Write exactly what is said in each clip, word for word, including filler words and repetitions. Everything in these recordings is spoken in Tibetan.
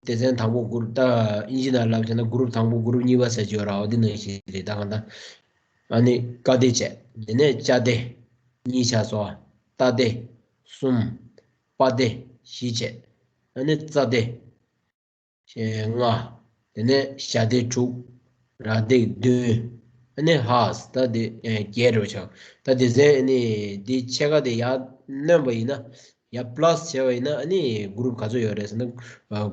སྡེ་ཚན་དང་པོ་གུ་རུབ་ད་ཨིན་ཇི་ནང་ལབ་བྱས་ན་གུ་རུབ་དང་པོ་གུ་རུབ་གཉིས་པ་ཟེར་གྱི་ཡོད་ར། འོ་འདི་ནང་བཞིན་རེད། ད་གང་ལྟར་ཨ་ནི་ཀ་སྡེ་བྱས། དེ་ནས་ཅ་སྡེ་གཉིས་ཆགས་སོ། ཏ་སྡེ་གསུམ། པ་སྡེ་བཞི་བྱས། ཨ་ནི་ཙ་སྡེ་ལྔ། དེ་ནས་ཞ་སྡེ་དྲུག། ར་སྡེ་བདུན། ཨ་ནི་ཧཱས་ད་དེ་བརྒྱད་རེད་བ་ཆགས། ད་དེ་ཚན་ཨ་ནི་འདི་ཕྱེད་ཀ་དེ་ཡར་སྣོན་པ་ཡིན་ན། ཡར་པ་ལ་སི་བྱས་པ་ཡིན་ན་ཨ་ནི་གུ་རུབ་ག་ཚོད་ཡོད་རེད་ཟེར་ན།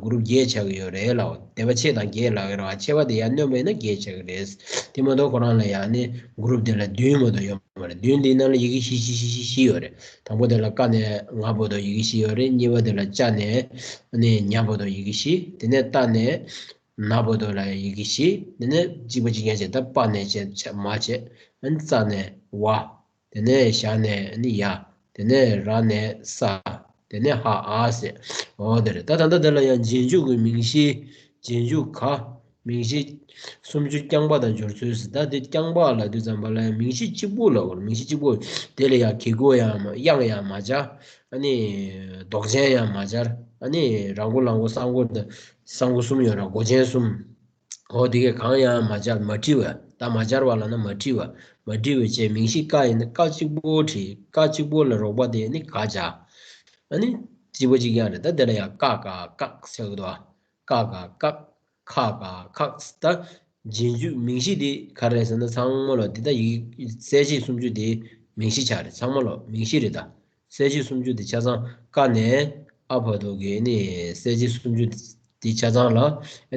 གུ་རུབ་བརྒྱད་ཆགས་ཀྱི་ཡོད་རེད་ལ། སྡེ་པ་ཕྱེད་དང་བརྒྱད་ལབ་ཀྱི་རེད་བ། ཕྱེད་པ་དེ་ཡར་སྣོན་པ་ཡིན་ན་བརྒྱད་ཆགས་ཀྱི་རེད། དེ་མ་གཏོགས་ཁོ་རང་ལ་ཡང་ནི་གུ་རུབ་དེ་ལ་བདུན་མ་གཏོགས་ཡོད་མ་རེད། བདུན་དེའི་ནང་ལ་ཡི་གེ་བཞི་བཞི་བཞི་བཞི་བཞི་ཡོད་རེད། དང་པོ་དེ་ལ་ཀ་ནས་ང་བར་དུ་ཡི་གེ་བཞི་ཡོད་རེད། གཉིས་པ་དེ་ལ་ཅ་ནས་ནི་ཉ་བར་དུ་ཡི་གེ་བཞི། དེ་ནས་ཏ་ནས་ན་བར་དུ་ལ་ཡི་གེ་བཞི། དེ་ནས་གཅིག་པ་གཅིག་རྐྱང་བྱས། ད་པ་ནས་བྱས་བྱས་མ་བྱས། ཨ་ནི་ཙ་ནས་ཝ། དེ་ནས་ཞ་ནས་ནི་ཡ། དེ་ནས་ར་ནས་ས། དེ་ནས་ཧ་ཨ་ཟེར། འོ་དེ་རེད། ད་ད་ལྟ་དེ་ལ་ཡང་རྗེས་འཇུག་གི་མིང་གཞི། རྗེས་འཇུག་ག་མིང་གཞི་སུམ་ཅུ་རྐྱང་པ་དང་སྦྱོར་ཚུལ་ཟེར། ད་དེ་རྐྱང་པ་ལབ་དུས་ཙམ་པ་ལ་མིང་གཞི་གཅིག་པོ་ལ་འོ། མིང་གཞི་གཅིག་པོ་དེ་ལ་ཡང་གི་གུ་ཡང་མ་དབྱངས་ཡང་མ་སྦྱར། ཨ་ནི་འདོགས་ཅན་ཡང་མ་སྦྱར། ཨ་ནི་ར་མགོ་ལ་མགོ་ས་མགོ་ད་ས་མགོ་གསུམ་ཡོད་ར། མགོ་ཅན་གསུམ། འོ་དེ་གས་གང་ཡང་མ་སྦྱར་མ་བྲིས་པ། ད་མ་སྦྱར་བ་ལབ་ན་མ་བྲིས་པ། མ་བྲིས་པ་བྱས། མིང་གཞི་ཀ་ཡིན་ན་ཀ་གཅིག་པོ་བྲིས། ཀ་གཅིག་པོ་ལ་རོགས་པ་དེ་ནི་ག་སྦྱར། ཨ་ནི་གཅིག་པ་གཅིག་རྐྱང་རེད། ད་དེ་ལ་ཡང་ཀ་ག་ཀག་ཟེར་གི་འདུག་ཨ། ཀ་ག་ཀག་ཁ་ག་ཁག་ད་རྗེས་འཇུག་མིང་གཞི་དེ་ག་རེ་ཟེར་ན་ཚང་མ་ལོ་དེ་ད་ཡིག་གསལ་བྱེད་སུམ་ཅུ་དེ་མིང་གཞི་ཆགས་རེད། ཚང་མ་ལོ་མིང་གཞི་རེད། ད་གསལ་བྱེད་སུམ་ཅུ་དེ་ཆ་ཚང་ཀ་ནས་ཨ་བར་དུ་གི་ནི་གསལ་བྱེད་སུམ་ཅུ་དེ་ཆ་ཚང་ལ་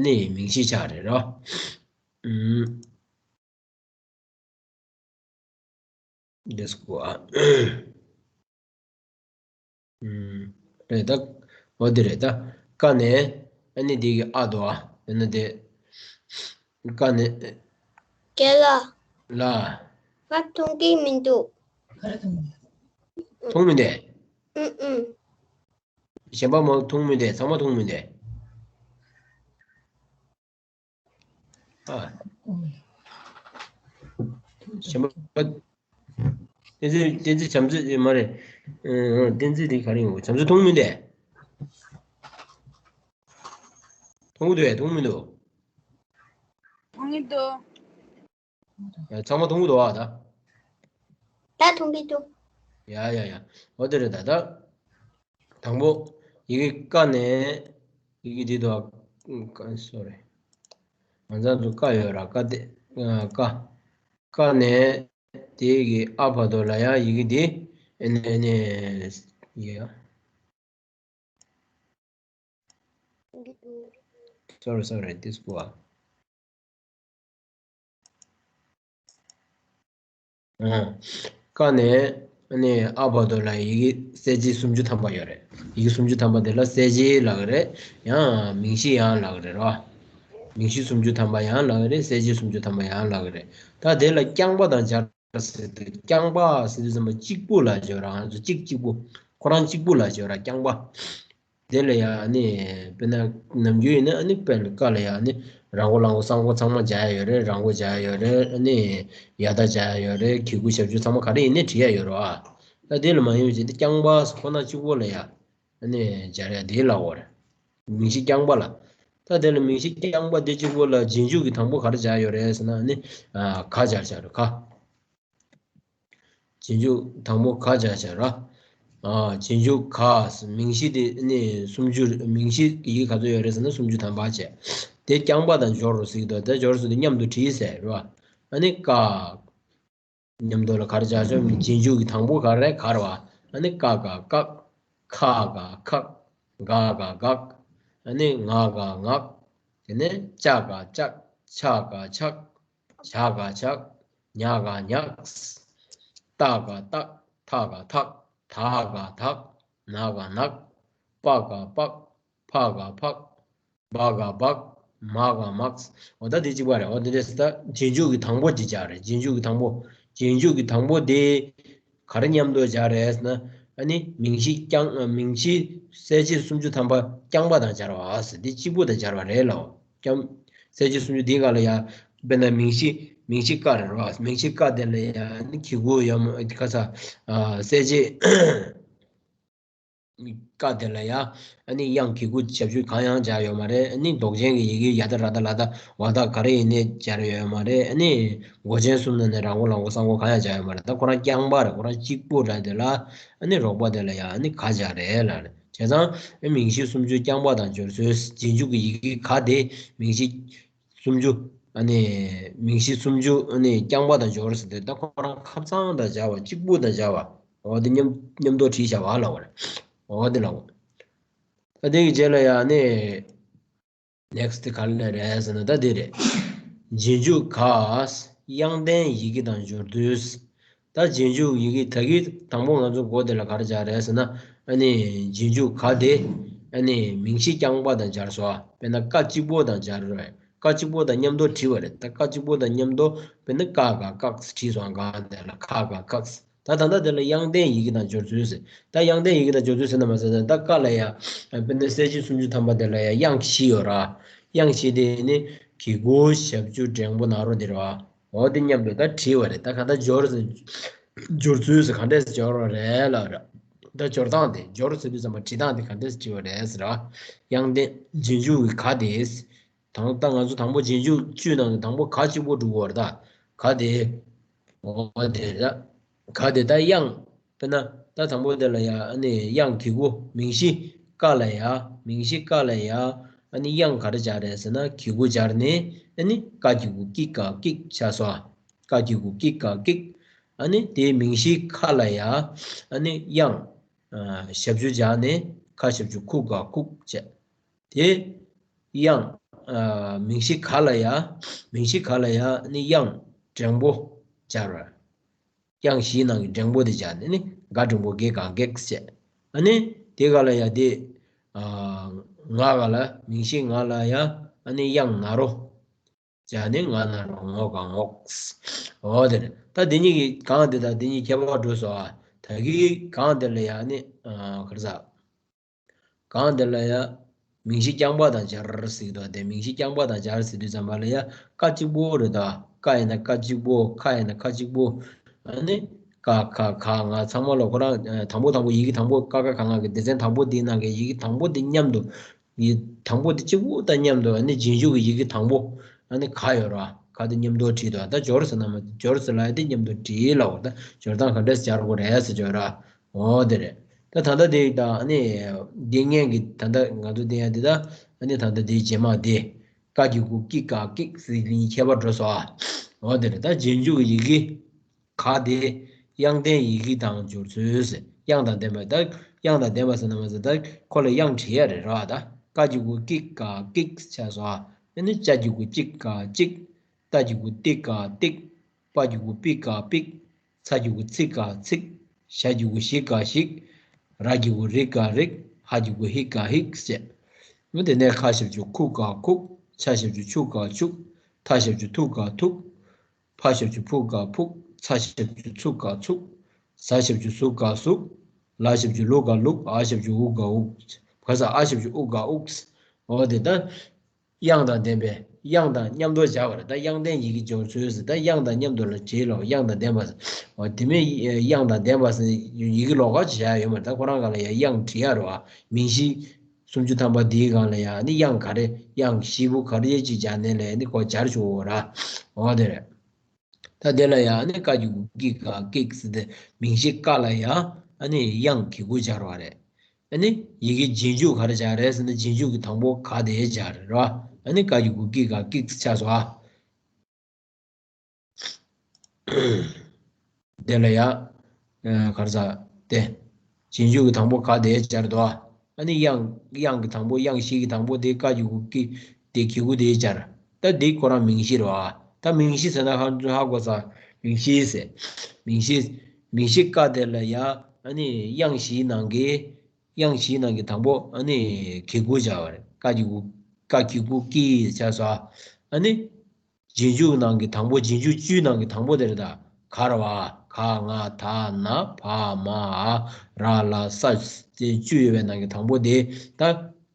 ནི་མིང་གཞི་ཆགས་རེད་ར། ཨུམ། འདི་སྐུ་ཨ། ཨུམ། རེད་ད། འོ་འདི་རེད་ད། ཀ་ནས་ཨ་ནི་འདི་གི་ཨ་དོ་ཨ། ཡང་ན་དེ་ཀ་ནས། རྒན་ལགས། ལ། ང་མཐོང་གི་མི་འདུག་མཐོང་མི་འདུག་ཨུ་ཨུ། གཞན་པ་མ་མཐོང་མི་འདུག་ཚང་མ་མཐོང་མི་འདུག་ཨ། གཞན་པ། བསྟན་འཛིན། བསྟན་འཛིན་བྱམས་བརྩེ་མ་རེད། ཨ། བསྟན་འཛིན་དེ་ག་རེ་ཡིན། བྱམས་བརྩེ་མཐོང་མི་འདུག་མཐོང་གི་འདུག་མཐོང་མི་འདུག་མཐོང་གི་འདུག་ཚང་མ་མཐོང་གི་འདུག་ཨ། ད། ད་མཐོང་གི་འདུག་ཡ་ཡ་ཡ། འོ་དེ་རེད་ད། ད་དང་པོ་ཡི་གེ་ཀ་ནས་ཡི་གེ་འདི་དུ་ཨ། ཀ། སོ་རི། ང་ཚང་དུ་ཀ་ཡོད་ར། ཀ་དེ། ཨ། ཀ། ཀ་ནས་དེ་གི་ཨ་བར་དུ་ལ་ཡ་ཡི་གེ་འདི། ཨ་ནི་ཨ་ནི་ཡ། སོ་རི་སོ་རི། འདི་སྐུ་ཨ། ཨ། ཀ་ནས་ཨ་ནི་ཨ་བར་དུ་ལ་ཡི་གེ་གསལ་བྱེད་སུམ་ཅུ་ཐམ་པ་ཡོད་རེད། ཡི་གེ་སུམ་ཅུ་ཐམ་པ་དེ་ལ་གསལ་བྱེད་ལབ་ཀྱི་རེད། ཡང་མིང་གཞི་ཡང་ལབ་ཀྱི་རེད་རོ། མིང་གཞི་སུམ་ཅུ་ཐམ་པ་ཡང་ལབ་ཀྱི་རེད། གསལ་བྱེད་སུམ་ཅུ་ཐམ་པ་ཡང་ལབ་ཀྱི་རེད། ད་དེ་ལ་རྐྱང་པ་དང་སྦྱར་ཟེར་དུས། རྐྱང་པ་ཟེར་དུས་ཙམ་པ་གཅིག་པུ་ལ་སྦྱར་ར། ང་ཚོ་གཅིག་གཅིག་པུ། ཁོ་རང་གཅིག་པུ་ལ་སྦྱར་ར། རྐྱང་པ། དེ་ལ་ཡང་ནི་དཔེར་ན་ནམ་རྒྱུན་ཡིན་ན་ཨ་ནི་དཔེར་ན་ཀ་ལ་ཡང་ནི་ར་མགོ་ལ་མགོ་ས་མགོ་ཚང་མ་སྦྱར་ཡ་ཡོད་རེད། ར་མགོ་སྦྱར་ཡ་ཡོད་རེད། ཨ་ནི་ཡ་བཏགས་སྦྱར་ཡ་ཡོད་རེད། གི་གུ་ཞབས་ཀྱུ་ཚང་མ་ག་རེ་ཡིན་ནའི་བྲིས་ཡ་ཡོད་རེད་བ། ད་དེ་ལ་མ་ཡིན་ཅིག་དེ་རྐྱང་པ་ཁོ་ན་གཅིག་པོ་ལ་ཡ་ཨ་ནི་སྦྱར་ཡ་དེ་ལ་འོ་རེད། མིང་གཞི་རྐྱང་པ་ལ། ད་དེ་ལ་མིང་གཞི་རྐྱང་པ་དེ་གཅིག་པོ་ལ་རྗེས་འཇུག་གི་དང་པོ་ག་རེ་སྦྱར་ཡོད་རེད་ཟེར་ན་ཨ་ནི་ག་སྦྱར་བྱ་རེད། ག་རྗེས་འཇུག་དང་པོ་ག་སྦྱར་བྱ་ར། ཨ། རྗེས་འཇུག་ག་མིང་གཞི་དེ་ནི་སུམ་ཅུ། མིང་གཞི་ཡི་གེ་ག་ཚོད་ཡོད་རེད་ཟེར་ན་སུམ་ཅུ་ཐམ་པ་བྱས། དེ་རྐྱང་པ་དང་སྦྱོར་རོ་ཟེར་གྱི་འདུག་དེ་སྦྱོར་ཟེར་དུས་མཉམ་དུ་བྲིས་ཟེར་ར། ཨ་ནི་ཀ། མཉམ་དུ་ལ་ག་རེ་སྦྱར་ཆོག་རྗེས་འཇུག་གི་དང་པོ་ག་རེ་ག་རེ་བ། ཨ་ནི་ཀ་ག་ཀག་ཁ་ག་ཁག་ག་ག་གག་ཨ་ནི་ང་ག་ངག་དེ་ནས་ཅ་ག་ཅག་ཆ་ག་ཆག་ཇ་ག་ཇག་ཉ་ག་ཉག་ཏ་ག་ཏག་ཐ་ག་ཐག་ད་ག་དག་ན་ག་ནག་པ་ག་པག་ཕ་ག་ཕག་བ་ག་བག་མ་ག་མག་འོ་ད་དེ་གཅིག་པ་རེད། འོ་དེ་འདྲས་ད་རྗེས་འཇུག་གི་དང་པོ་དེ་སྦྱར་རེད། རྗེས་འཇུག་གི་དང་པོ། རྗེས་འཇུག་གི་དང་པོ་དེ་ག་རེ་མཉམ་དུ་སྦྱར་རེད་ཟེར་ན། ཨ་ནི་མིང་གཞི་རྐྱང་། མིང་གཞི་གསལ་བྱེད་སུམ་ཅུ་ཐམ་པ་རྐྱང་པ་དང་སྦྱར་བ་ཟེར། འདི་གཅིག་པུ་དང་སྦྱར་བ་རེད་ལོ། རྐྱང་། གསལ་བྱེད་སུམ་ཅུ་འདི་ག་ལ་ཡ། དཔེར་ན་མིང་གཞི། མིང་གཞི་ཀ་རེད་རོ། མིང་གཞི་ཀ་དེ་ལ་ཡ་ནི་གི་གུ་ཡོད་མ་ཁ་ས། ཨ། གསལ་བྱེད། ཀ་དེ་ལ་ཡ། ཨ་ནི་དབྱངས་གི་གུ་ཞབས་ཞུ་གང་ཡང་སྦྱར་ཡོད་མ་རེད། ཨ་ནི་འདོགས་ཅན་གྱི་ཡི་གེ་ཡ་ད་ར་ད་ལ་ད་བ་ད་ག་རེ་ཡིན་ནའི་སྦྱར་ཡོད་མ་རེད། ཨ་ནི་མགོ་ཅན་གསུམ་ནང་ནས་ར་མགོ་ལ་མགོ་ས་མགོ་གང་ཡང་སྦྱར་ཡོད་མ་རེད། ད་ཁོ་རང་རྐྱང་པ་རེད། ཁོ་རང་གཅིག་པོ་རེད། དེ་ལ་ཨ་ནི་རོགས་པ་དེ་ལ་ཡ་ཨ་ནི་ག་སྦྱར་རེད་ལ་རེད། བྱས་ཙང་ཨ་མིང་གཞི་སུམ་ཅུ་རྐྱང་པ་དང་སྦྱོར་ཚུལ། རྗེས་འཇུག་གི་ཡི་གེ་ག་དེ་མིང་གཞི་སུམ་ཅུ། ཨ་ནི་མིང་གཞི་སུམ་ཅུ་ཨ་ནི་རྐྱང་པ་དང་སྦྱོར་ཟེར་དུས་ད་ཁོ་རང་ཁ་ཚང་དང་སྦྱར་བ་གཅིག་པུ་དང་སྦྱར་བ། འོ་དེ་མཉམ་མཉམ་དུ་བྲིས་བཞག་པ་ལ་འོ་རེད། འོ་དེ་ལ་འོ། ད་དེ་གི་རྗེས་ལ་ཡ་ཨ་ནི་next་དེ་ག་ལ་རེད་ཟེར་ན་ད་དེ་རེད། རྗེས་འཇུག་ག་དབྱངས་ལྡན་ཡི་གེ་དང་སྦྱོར་དུས། ད་རྗེས་འཇུག་ཡི་གེ་ད་གི་དང་པོ་ང་ཚོ་མགོ་དེ་ལ་ག་རེ་སྦྱར་རེད་ཟེར་ན། ཨ་ནི་རྗེས་འཇུག་ག་དེ་ཨ་ནི་མིང་གཞི་རྐྱང་པ་དང་སྦྱར་སོ། དཔེར་ན་ཀ་གཅིག་པོ་དང་སྦྱར་རེད། ཀ་གཅིག་པོ་དང་མཉམ་དུ་བྲིས་པ་རེད། ད་ཀ་གཅིག་པོ་དང་མཉམ་དུ་དཔེར་ན་ཀ་ག་ཀག་བྲིས་སོང་། ག་དེ་ལ་ཁ་ག་ཁག་ད་ད་ལྟ་དེ་ལ་དབྱངས་ལྡན་ཡི་གེ་དང་སྦྱོར་ཚུལ་ཟེར། ད་དབྱངས་ལྡན་ཡི་གེ་དང་སྦྱོར་ཚུལ་ཟེར་ན་མ་ཟེར་ན་ད་ཀ་ལ་ཡ། དཔེར་ན་གསལ་བྱེད་སུམ་ཅུ་ཐམ་པ་དེ་ལ་ཡ་དབྱངས་བཞི་ཡོད་ར། དབྱངས་བཞི་དེ་ནི་གི་གུ་ཞབས་ཀྱུ་འགྲེང་པོ་ན་རོ་དེ་རེད་བ། འོ་དེ་མཉམ་དུ་ད་བྲིས་པ་རེད། ད་ག་ད་སྦྱོར་ཟེར། སྦྱོར་ཚུལ་ཟེར་ག་འདྲས་སྦྱོར་བ་རེད་ལབ་ར། ད་སྦྱོར་སྟངས་དེ་སྦྱོར་ཟེར་དུས་ཙམ་པ་བྲིས་སྟངས་དེ་ག་འདྲས་བྲིས་པ་རེད་ཟེར་ར། དབྱངས་ལྡན་རྗེས་འཇུག་གི་ག་དེ། དང་ད་ང་ཚོ་དང་པོ་རྗེས་འཇུག་བཅུའི་ནང་གི་དང་པོ་ག་གཅིག་པོ་འགྲོ་གི་ཡོད་རེད་ད། ག་དེ། འོ་དེ་རེད་ད། ག་དེ་ད་དབྱངས། དཔེར་ན་ད་དང་པོ་དེ་ལ་ཡ་ཨ་ནི་དབྱངས་གི་གུ་མིང་གཞི་ཀ་ལ་ཡ། མིང་གཞི་ཀ་ལ་ཡ་ཨ་ནི་དབྱངས་ག་རེ་སྦྱར་རེད་ཟེར་ན་གི་གུ་སྦྱར་ནས་ཨ་ནི་ཀ་གི་གུ་ཀི་ཀ་ཀིག་ཆགས་སོ། ཀ་གི་གུ་ཀི་ཀ་ཀིག་ཨ་ནི་དེའི་མིང་གཞི་ཁ་ལ་ཡ་ཨ་ནི་དབྱངས། ཨ་ཞབས་ཀྱུ་སྦྱར་ནས་ཁ་ཞབས་ཀྱུ་ཁུ་ག་ཁུག་བྱས། དེ་དབྱངས། ཨ་མིང་གཞི་ག་ལ་ཡ། མིང་གཞི་ག་ལ་ཡ་ནི་དབྱངས་འགྲེང་པོ་སྦྱར་བ། དབྱངས་བཞིའི་ནང་གི་འགྲེང་པོ་དེ་སྦྱར་ནས་ནི་ག་འགྲེང་པོ་གེ་ག་གེགས་བྱས། ཨ་ནི་དེ་ག་ལ་ཡ་དེ། ཨ་ང་ག་ལ་མིང་གཞི་ང་ལ་ཡ་ཨ་ནི་དབྱངས་ན་རོ། སྦྱར་ནས་ང་ན་རོ་ངོ་ག་ངོགས། འོ་དེ་རེད། ད་དེ་གཉིས་ཀྱི་གང་དེ་དང་དེ་གཉིས་ཁྱད་པར་འགྲོ་སོང་ཨ། ད་གི་གང་དེ་ལ་ཡ་ནི་ཨ་ག་རེ་ཟ། གང་དེ་ལ་ཡ། མིང་གཞི་རྐྱང་པ་དང་སྦྱར་ཟེར་གྱི་འདུག་དེ་མིང་གཞི་རྐྱང་པ་དང་སྦྱར་ཟེར་དུས་ཙམ་པ་ལ་ཡ་ཀ་གཅིག་པོ་རེད་ད། ཀ་ཡིན་ན་ཀ་གཅིག་པོ། ཁ་ཡིན་ན་ཁ་གཅིག་པོ། ཨ་ནི་ཀ་ཁ་ག་ང་ཚང་མ་ལ་ཁོ་རང་དང་པོ་དང་པོ་ཡི་གེ་དང་པོ་ཀ་ཁ་ག་ང་གི་སྡེ་ཚན་དང་པོ་དེའི་ནང་གི་ཡི་གེ་དང་པོ་དེ་མཉམ་དུ། ཡི་དང་པོ་དེ་གཅིག་པོ་དང་མཉམ་དུ་ཨ་ནི་རྗེས་འཇུག་གི་ཡི་གེ་དང་པོ་ཨ་ནི་ག་ཡོད་ར། ག་དེ་མཉམ་དུ་བྲིས་འདུག་ད་སྦྱོར་ཟེར་ན་མ་སྦྱོར་ཟེར་ལ་ཡ་དེ་མཉམ་དུ་བྲིས་ལ་འོ་ད་སྦྱོར་སྟངས་ག་འདྲས་སྦྱར་དགོས་རེད་ཟེར་བརྗོད་ར། འོ་དེ་རེད། ད་ད་ལྟ་དེ་ད་ཨ་ནི་འདི་སྔོན་གྱི་ད་ལྟ་ང་ཚོ་འདི་ཡ་འདི་ད་ཨ་ནི་ད་ལྟ་འདི་རྗེས་མ་དེ་ཀ་གི་གུ་ཀི་ཀ་ཀིག་ཟེར་གྱི་ཁྱད་པར་འགྲོ་སོང་ཨ། འོ་དེ་རེད། ད་རྗེས་འཇུག་གི་ཡི་གེ་ག་དེ་དབྱངས་ལྡན་ཡི་གེ་དང་སྦྱོར་ཚུལ་ཟེར། དབྱངས་དང་ལྡན་པ་ད་དབྱངས་དང་ལྡན་པ་ཟེར་ན་མ་ཟེར་ད་ཁོ་ལ་དབྱངས་བྲིས་ཡ་རེད་ར། ད་ཀ་གི་གུ་ཀི་ཀ་ཀིག་ཆགས་སོང་ཨ། ཨ་ནི་ཅ་གི་གུ་ཅི་ཀ་ཅིག་ཏ་གི་གུ་ཏི་ཀ་ཏིག་པ་གི་གུ་པི་ཀ་པིག་ཚ་གི་གུ་ཚི་ཀ་ཚིག་ཞ་གི་གུ་ཞི་ཀ་ཞིག་ར་གི་གུ་རི་ཀ་རིག་ཧ་གི་གུ་ཧི་ཀ་ཧིག་ཟེར། དེ་ནས་ཁ་ཞབས་ཀྱུ་ཁུ་ཀ་ཁུག་ཆ་ཞབས་ཀྱུ་ཆུ་ཀ་ཆུག་ཐ་ཞབས་ཀྱུ་ཐུ་ཀ་ཐུག་ཕ་ཞབས་ཀྱུ་ཕུ་ཀ་ཕུག་ཚ་ཞབས་ཀྱུ་ཚུ་ཀ་ཚུག་ཟ་ཞབས་ཀྱུ་ཟུ་ཀ་ཟུག་ལ་ཞབས་ཀྱུ་ལུ་ཀ་ལུག་ཨ་ཞབས་ཀྱུ་ཨུ་ཀ་ཨུག་ག་ས་ཨ་ཞབས་ཀྱུ་ཨུ་ཀ་ཨུག་འོ་དེ་ད། དབྱངས་དང་ལྡན་པའི་དབྱངས་དང་མཉམ་དུ་སྦྱར་བ་རེད། ད་དབྱངས་ལྡན་ཡི་གེ་སྦྱོར་ཚུལ་ཟེར། ད་དབྱངས་དང་མཉམ་དུ་ལ་བྲིས་ལོ། དབྱངས་དང་ལྡན་པ་ཟེར། འོ་དེ་མིན་དབྱངས་དང་ལྡན་པ་ཟེར་ཡི་གེ་ལོགས་ཀ་ཅིག་བཞག་ཡོད་མ་རེད། ད་ཁོ་རང་སྒང་ལ་ཡང་དབྱངས་བྲིས་ཡ་རེད་བ། མིང་གཞི་སུམ་ཅུ་ཐམ་པ་འདིའི་སྒང་ལ་ཡང་ནི་དབྱངས་ག་རེ་དབྱངས་བཞི་པོ་ག་རེ་ཅིག་སྦྱར་ནས་ལས་ནི་ཁོ་སྦྱར་ཆོག་ར། འོ་དེ་རེད། ད་དེ་ལ་ཡང་ནི་ཀ་གི་གུ་ཀི་ཀ་ཀིག་ཟེར་ཏེ་མིང་གཞི་ཀ་ལ་ཡང་ནི་དབྱངས་གི་གུ་སྦྱར་བ་རེད། ཨ་ནི་ཡི་གེ་རྗེས་འཇུག་ག་རེ་སྦྱར་རེད་ཟེར་ན་རྗེས་འཇུག་གི་དང་པོ་ག་དེ་སྦྱར་རེད་བ། ཨ་ནི་ཀ་གི་གུ་ཀི་ཀ་ཀིག་ཆགས་སོ་ཨ། དེ་ལ་ཡ། ག་རེ་ཟ། དེ། རྗེས་འཇུག་གི་དང་པོ་ག་དེ་སྦྱར་དོ། ཨ་ནི་དབྱངས་དབྱངས་ཀྱི་དང་པོ་དབྱངས་བཞི་གི་དང་པོ་དེ་ཀ་གི་གུ་ཀི། དེ་གི་གུ་དེ་སྦྱར། ད་འདི་ཁོ་རང་མིང་གཞི་རེད་བ། ད་མིང་གཞི་ཟེར་ན་ཧ་ཧ་གོ་ས། མིང་གཞི་ཟེར། མིང་གཞི། མིང་གཞི་ཀ་དེ་ལ་ཡ། ཨ་ནི་དབྱངས་བཞིའི་ནང་གི་དབྱངས་བཞིའི་ནང་གི་དང་པོ་ཨ་ནི་གི་གུ་སྦྱར་བ་རེད། ཀ་གི་གུ། ཀ་གི་གུ་ཀི་ཆགས་སོ། ཨ་ནི། རྗེས་འཇུག་ནང་གི་དང་པོ་རྗེས་འཇུག་བཅུའི་ནང་གི་དང་པོ་དེ་རེད་ད། ག་ར་བ་ག་ང་ད་ན་བ་མ་འ་ར་ལ་ས་དེ་བཅུ་ཡོད་པའི་ནང་གི་དང་པོ་དེ་ད་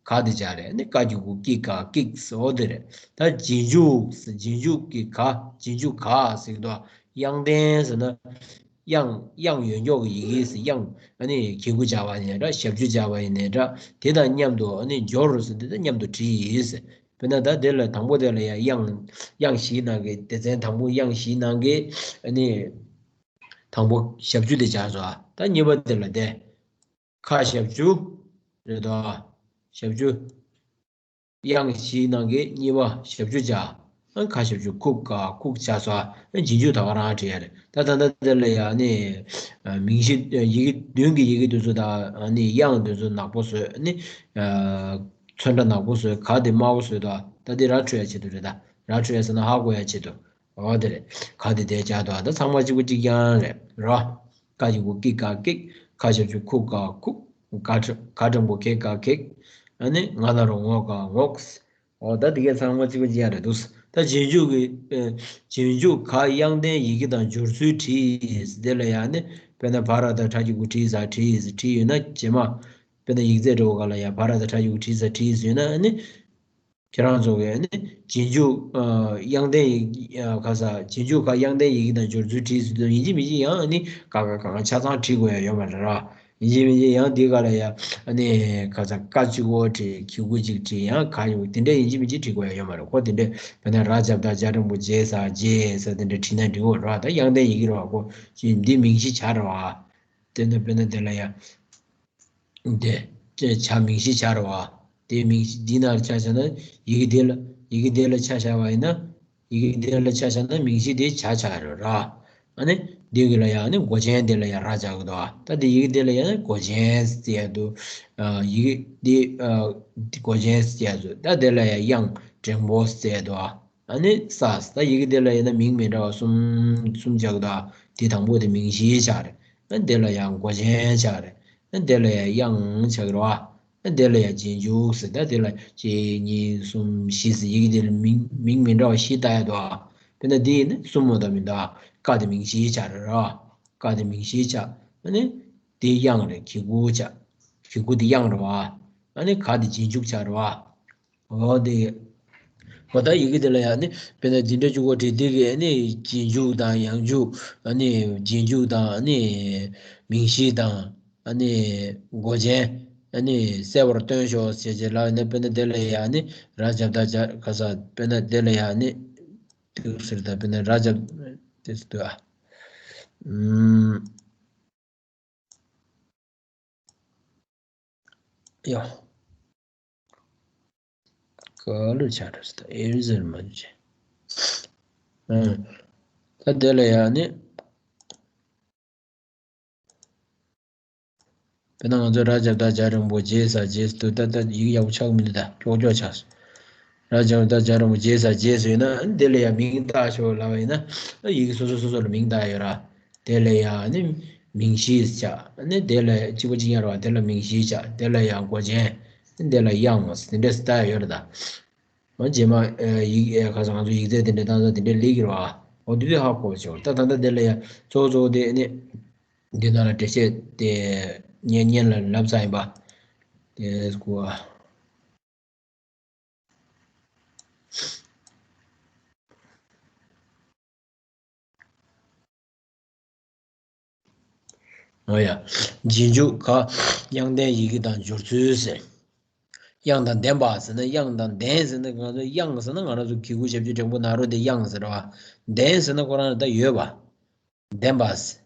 ག་དེ་སྦྱར་རེད། ནི་ཀ་གི་གུ་ཀི་ཀ་ཀིག་ཟེར་འོ་དེ་རེད། ད་རྗེས་འཇུག་ཟེར་རྗེས་འཇུག་གི་ག་རྗེས་འཇུག་ག་ཟེར་གི་འདུག་དབྱངས་ལྡན་ཟེར་ན། དབྱངས། དབྱངས་ཡོད་མགྱོགས་ཀྱི་ཡི་གེ་ཟེར། དབྱངས། ཨ་ནི་གི་གུ་སྦྱར་བ་ཡིན་ནའི་འདྲ། ཞབས་ཀྱུ་སྦྱར་བ་ཡིན་ནའི་འདྲ། དེ་དང་མཉམ་དུ་ཨ་ནི་སྦྱོར་ཟེར་དུས་ད་མཉམ་དུ་བྲིས་ཟེར། དཔེར་ན་ད་དེ་ལ་དང་པོ་དེ་ལ་ཡང་དབྱངས། དབྱངས་བཞིའི་ནང་གི་སྡེ་ཚན་དང་པོ། དབྱངས་བཞིའི་ནང་གི་ཨ་ནི་དང་པོ་ཞབས་ཀྱུ་དེ་སྦྱར་སོང་། ད་གཉིས་པ་དེ་ལ་དེ། ཁ་ཞབས་ཀྱུ་རེད་དོ། ཞབས་ཀྱུ། དབྱངས་བཞིའི་ནང་གི་གཉིས་པ་ཞབས་ཀྱུ་སྦྱར། ཨ། ཁ་ཞབས་ཀྱུ་ཁུ་ག་ཁུག་ཆ་སོ། ཨ། རྗེས་འཇུག་ད་ག་རང་བྲིས་ཡ་རེད། ད་ད་ལྟ་དེ་ལ་ཡ་ནི། ཨ། མིང་གཞི། ཡི་གེ་བདུན་གྱི་ཡི་གེ་དེ་ཚོ་དང་། ཨ་ནི་དབྱངས་དེ་ཚོ་ནག་པོ་བཟོས། ཨ་ནི། ཨ། ཚོན་ཁྲ་ནག་པོ་བཟོས། ག་དེ་དམར་པོ་བཟོས་དོ། ད་དེ་ར་འཕྲོད་ཡ་ཆེད་དུ་རེད། ད་ར་འཕྲོད་ཡ་ཟེར་ན་ཧ་གོ་ཡ་ཆེད་དུ། འོ་དེ་རེད། ག་དེ་དེ་སྦྱར་དོ། ད་ཚང་མ་གཅིག་པ་གཅིག་རྐྱང་རེད་རོ། ཀ་གི་གུ་ཀི་ག་ཀིག་ཁ་ཞབས་ཀྱུ་ཁུ་ག་ཁུག་ག་འགྲེང་བུ་གེ་ག་གེག་ཨ་ནི་ང་ལ་རོ་ངོ་ག་ངོགས། འོ་ད་དེ་གས་ཚང་མ་གཅིག་པ་གཅིག་རྐྱང་རེད་འདུག་ད་རྗེས་འཇུག་གི། ཨེ། རྗེས་འཇུག་ག་དབྱངས་ལྡན་ཡི་གེ་དང་སྦྱོར་ཚུལ་བྲིས། དེ་ལ་ཡང་ནི། དཔེར་ན་བ་ར་བཏགས་བྲ་གི་གུ་བྲིས་ས་བྲིས། བྲིས་ཡོད་ན་རྗེས་མ། དཔེར་ན་ཡིག་ཚད་འབྲི་བ་ག་ལ་ཡང་བ་ར་བཏགས་བྲ་གི་གུ་བྲིས་ས་བྲིས་ཡོད་ན། ཨ་ནི། ཁྱེད་རང་ཚོ་གིས་ནི་རྗེས་འཇུག་ཨ། དབྱངས་ལྡན་ཡི། ཨ། ག་ས། རྗེས་འཇུག་ག་དབྱངས་ལྡན་ཡི་གེ་དང་སྦྱོར་ཚུལ་བྲིས་ཟེར་དུས། ཡིན་གཅིག་མིན་གཅིག་ཡང་ནི་ག་ག་ག་ག་ཆ་ཚང་བྲིས་དགོས་ཡ་ཡོད་མ་རེད་ར། ཡིན་གཅིག་མིན་གཅིག་ཡང་འདི་ག་ལ་ཡ། ཨ་ནི་ག་ས། ཀ་གཅིག་པོ་བྲིས། གི་གུ་གཅིག་བྲིས། ཡང་ག་ཡོད་དེ་འདྲ་ཡིན་གཅིག་མིན་གཅིག་བྲིས་དགོས་ཡ་ཡོད་མ་རེད། ཁོ་དེ་འདྲ། དཔེར་ན་ར་ཞབས་བཏགས་རྗ་འགྲེང་བུ་རྗེ་ས་རྗེས་ས་དེ་འདྲ་བྲིས་ན་འགྲིག་གོ་ར། ད་དབྱངས་ལྡན་ཡི་གེ་རེད་བ། ཁོ་འདི་མིང་གཞི་ཆགས་རེད་བ། དེ་ནས་དཔེར་ན་དེ་ལ་ཡ། དེ། དེ་བྱ་མིང་གཞི་ཆགས་རེད་བ། དེ་མིང་གཞི་འདི་ནང་ལ་ཆ་བཞག་ན། ཡི་གེ་དེ་ལ། ཡི་གེ་དེ་ལ་ཆ་བཞག་པ་ཡིན་ན། ཡི་གེ་དེ་ལ་ཆ་བཞག་ན་མིང་གཞི་དེ་བྱ་ཆགས་རེད་ར། ཨ་ནི། འདི་གི་ལ་ཡང་ནི་མགོ་ཅན་དེ་ལ་ཡང་ར་སྦྱར་གི་འདུག་ད་དེ་ཡི་གེ་དེ་ལ་ཡང་ནི་མགོ་ཅན་ཟེར་ཡ་འདུག་ཨ། ཡི་གེ་དེ། ཨ། མགོ་ཅན་ཟེར་ཡ་འདུག་ད་དེ་ལ་ཡང་དབྱངས་འགྲེང་བུ་ཟེར་ཡ་འདུག་ཨ་ནི་ས། ད་ཡི་གེ་དེ་ལ་ཡིན་ན་མིང་མི་འདྲ་བ་གསུམ། གསུམ་སྦྱར་གི་འདུག་དེ་དང་པོ་དེ་མིང་གཞི་ཆགས་རེད། ཨ། དེ་ལ་ཡང་མགོ་ཅན་ཆགས་རེད། ཨ། དེ་ལ་ཡང་དབྱངས་ཆགས་ཀྱི་རེད་བ། ཨ། དེ་ལ་ཡང་རྗེས་འཇུག་ཟེར། ད་དེ་ལ་གཅིག་གཉིས་གསུམ་བཞི་ཟེར། ཡི་གེ་དེ་ལ་མིང་། མིང་མི་འདྲ་བ་བཞི་བཏགས་ཡ་འདུག་དཔེར་ན་འདི་ཡིན་ན་གསུམ་མོ་ད་མི་འདུག་ཀ་དེ་མིང་གཞི་ཆགས་རེད་ར། ཀ་དེ་མིང་གཞི་ཆགས། ཨ་ནི། དེ་དབྱངས་རེད། གི་གུ་ཆགས། གི་གུ་དེ་དབྱངས་རེད་བ། ཨ་ནི་ག་དེ་རྗེས་འཇུག་ཆགས་རེད་བ། འོ་དེ། འོ་ད་ཡི་གེ་དེ་ལ་ཡང་ནི། དཔེར་ན་འདི་འདྲ་གཅིག་པོ་བྲིས། དེ་གི་ནི་རྗེས་འཇུག་དང་ཡང་འཇུག་ཨ་ནི་རྗེས་འཇུག་དང་ཨ་ནི་མིང་གཞི་དང་ཨ་ནི་མགོ་ཅན་ཨ་ནི་གསལ་བར་སྟོན་ཤོག་ཟེར་བྱས་ལབ་ཡིན་ན། དཔེར་ན་དེ་ལ་ཡང་ནི་ར་ཞབས་བཏགས་རྗ་ག་ས། དཔེར་ན་དེ་ལ་ཡང་ནི། དེ་ཟེར། ད་དཔེར་ན་ར་ཞབས་དེ་ཟེར་དུས། ཨ། ཨུམ། ཡོ། ག་ལུ་ཆ་རེད་ཟེར། ད་ཨེ་རི་ཟེར་མ་བྱེད། ཨ། ད་དེ་ལ་ཡང་ནི། དཔེར་ན་ང་ཚོ་ར་ཞབས་བཏགས་རྗ་འགྲེང་བུ་རྗེས་ས་རྗེས་སུ། ད་ད་ཡིག་ཡག་པོ་ཆགས་མི་འདུག་ད་ཀྱོག་ཀྱོག་ཆགས་སོང་། ར་ཞབས་བཏགས་རྗ་འགྲེང་བུ་རྗེས་ས་རྗེས་སུ་ཡིན་ན། དེ་ལ་ཡང་མིང་བཏགས་ཤོག་ལབ་པ་ཡིན་ན། ཡི་གེ་སོ་སོ་སོ་སོ་ལ་མིང་བཏགས་ཡོད་ར། དེ་ལ་ཡང་ནི་མིང་གཞི་ཆགས། ནི་དེ་ལ་གཅིག་པ་གཅིག་རྐྱང་རེད་བ། དེ་ལ་མིང་གཞི་ཆགས། དེ་ལ་ཡང་མགོ་ཅན། དེ་ལ་དབྱངས། དེ་འདྲས་བཏགས་ཡོད་རེད་ད། འོ་རྗེས་མ། ཨ། ཡིག་ཨ། ག་ས། ང་ཚོ་ཡིག་ཚད་དེ་འདྲས་བཏང་ས་དེ་འདྲས་ལེགས་ཀྱི་རེད་བ། འོ་དེ་དུས་ཧ་གོ་བ་བྱེད། ད་ད་ལྟ་དེ་ལ་ཡང་གཙོ་བོ་གཙོ་བོ་དེ་ནི། འདི་ནང་ལ་འགྲེལ་བཤད་དེ་སྔོན་སྔོན་ལ་ལབ་ཚར་ཡིན་པ། དེ་སྐུ། འོ་ཡ། རྗེས་འཇུག་ག་དབྱངས་ལྡན་ཡི་གེ་དང་སྦྱོར་ཚུལ་ཟེར། དབྱངས་དང་ལྡན་པ་ཟེར་ན། དབྱངས་དང་ལྡན་ཟེར་ན། ང་ཚོ་དབྱངས་ཟེར་ན་ང་རང་ཚོ་གི་གུ་ཞབས་ཀྱུ་འགྲེང་བུ་ན་རོ་དེ་དབྱངས་ཟེར་བ། ལྡན་ཟེར་ན་ཁོ་རང་ལ་ད་ཡོད་པ། ལྡན་པ་ཟེར།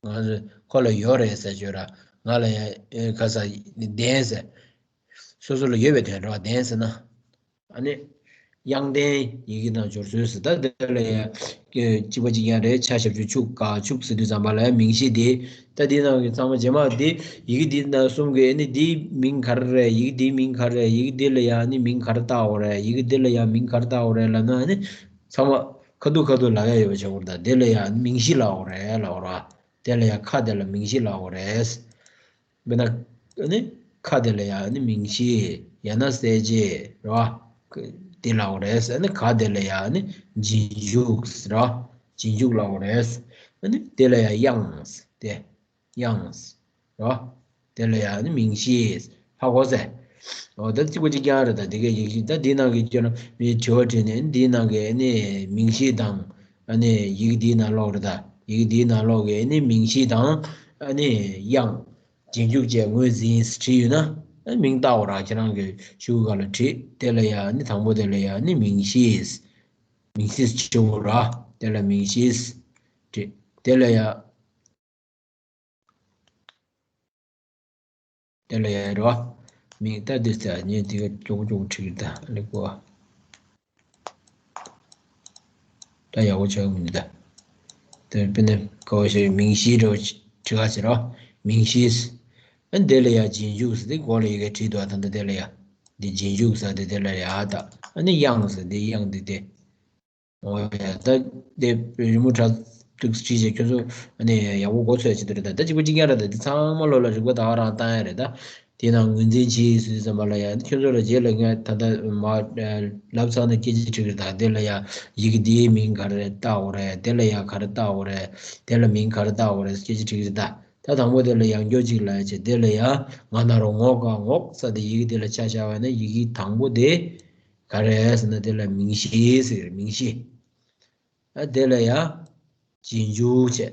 ང་ཚོ་ཁོ་ལ་ཡོད་རེད་ཟེར་བརྗོད་ར། ང་ལ་ཡང་ཨེ་ག་ས་ལྡན་ཟེར། སོ་སོ་ལ་ཡོད་པའི་དོན་རེད་བ། ལྡན་ཟེར་ན། ཨ་ནི། དབྱངས་ལྡན་ཡི་གེ་དང་སྦྱོར་ཚུལ་ཟེར། ད་དེ་ལ་ཡང་གཅིག་པ་གཅིག་རྐྱང་རེད། ཆ་ཞབས་ཀྱུ་ཆུ་ག་ཆུག་ཟེར་དུས་ཙམ་པ་ལ་ཡང་མིང་གཞི་དེ། ད་འདི་ནང་གི་ཚང་མ་རྗེས་མ་འདི་ཡི་གེ་འདི་ནང་གསུམ་གྱི་ཨ་ནི་འདིའི་མིང་ག་རེ་རེད། ཡི་གེ་འདིའི་མིང་ག་རེ་རེད། ཡི་གེ་འདི་ལ་ཡང་ཨ་ནི་མིང་ག་རེ་བཏགས་དགོས་རེད། ཡི་གེ་འདི་ལ་ཡང་མིང་ག་རེ་བཏགས་དགོས་རེད་ལབ་ན། ཨ་ནི་ཚང་མ་ཁ་ཐུག་ཁ་ཐུག་ལབ་ཡ་ཡོད་པ་བྱེད་དགོས་རེད། ད་དེ་ལ་ཡང་མིང་གཞི་ལབ་དགོས་རེད་ལབ་དགོས་རེད། དེ་ལ་ཡང་ཁ་དེ་ལ་མིང་གཞི་ལབ་དགོས་རེད། དཔེར་ན། ཨ་ནི། ཁ་དེ་ལ་ཡང་ནི་མིང་གཞི། ཡང་ན་གསལ་བྱེད་རེད་བ། དེ་ལབ་དགོས་རེད། ཨ་ནི་ག་དེ་ལ་ཡང་ནི་རྗེས་འཇུག་རེད་བ། རྗེས་འཇུག་ལབ་དགོས་རེད། ཨ་ནི་དེ་ལ་ཡང་དབྱངས། དེ། དབྱངས། རེད་བ། དེ་ལ་ཡང་ནི་མིང་གཞི། ཧ་གོ་སོང་། འོ་ད་གཅིག་པ་གཅིག་རྐྱང་རེད། ད་དེ་གའི་ཡིག་གཞི། ད་འདིའི་ནང་གི་ཁྱོད་རང་མིའི་དྲི་བ་དྲིས་ནས། འདིའི་ནང་གི་ནི་མིང་གཞི་དང་། ཨ་ནི་ཡི་གེ་འདིའི་ནང་ལོགས་རེད་ད། ཡི་གེ་འདིའི་ནང་ལོགས་ཀྱི་ཨ་ནི་མིང་གཞི་དང་ཨ་ནི་དབྱངས། རྗེས་འཇུག་བཅས་ངོས་འཛིན་བྲིས་ཡོད་ན། ཨ་མིང་བཏགས་པ་ར་ཁྱེད་རང་གི་ཤོག་གུ་སྒང་ལ་བྲིས། དེ་ལ་ཡ་ཨ་ནི་དང་པོ་དེ་ལ་ཡ་ཨ་ནི་མིང་གཞི། མིང་གཞི་ཆེ་བོ་ར། དེ་ལ་མིང་གཞི་བྲིས། དེ་ལ་ཡ། དེ་ལ་ཡ་རོ། མིང་ལྟ་དུས་ཙ་ཉེ་དེ་ག་ཅོག་ཅོག་ཁྲིག་ད་ལེགས་པོ། ད་ཡག་པོ་ཆགས་མི་འདུག་ད། དེ་དཔེར་ན་ཀའོ་ཞེས་མིང་གཞི་རོ། ཁྲི་ཁ་ཟེར་རོ། མིང་གཞི། ཨ་དེ་ལ་ཡ་རྗེས་འཇུག་ཟེར་དེ་མགོ་ལ་ཡི་གེ་བྲིས་འདུག་ད་ལྟ་དེ་ལ་ཡ། འདི་རྗེས་འཇུག་ཟེར་དེ་དེ་ལ་ཡ་ད། ཨ་ནི་དབྱངས་ཟེར་དེ་དབྱངས་འདི་དེ། འོ་ཡ་ད། དེ་རི་མོ་ཁྲ་ཏིག་བྲིས་བྱས་ཁྱོད་ཚོ་ཨ་ནི་ཡག་པོ་མགོ་ཚོས་བྱེད་དུ་རེད་ད། ད་གཅིག་པ་གཅིག་རྐྱང་རེད་ད། འདི་ཚང་མ་ལོ་ལ་རིག་པ་ད་ག་རང་བཏང་ཡ་རེད་ད། དེ་ནང་ངོས་འཛིན་བྱེད་ཟེར་ཙམ་པ་ལ་ཡ་ཁྱོད་ཚོ་ལ་རྗེས་ལ་ངས་ད་ལྟ་མ་ལབ་ཚར་ན་སྐད་ཆ་དྲིས་རེད་ད། དེ་ལ་ཡ་ཡི་གེ་འདིའི་མིང་ག་རེ་བཏགས་དགོས་རེད། དེ་ལ་ཡ་ག་རེ་བཏགས་དགོས་རེད། དེ་ལ་མིང་ག་རེ་བཏགས་དགོས་རེད་སྐད་ཆ་དྲིས་རེད་ད། ད་དང་པོ་དེ་ལ་ཡང་བསྐྱར་གཅིག་ལ་ཡ་བྱས། དེ་ལ་ཡ་ང་ན་རོ་ངོ་ག་ངོག་ས་དེ་ཡི་གེ་དེ་ལ་ཆ་བཞག་པ་ན་ཡི་གེ་དང་པོ་དེ། ག་རེ་ཟེར་ན་དེ་ལ་མིང་གཞི་ཟེར། མིང་གཞི། ཨ་དེ་ལ་ཡ་རྗེས་འཇུག་བྱས།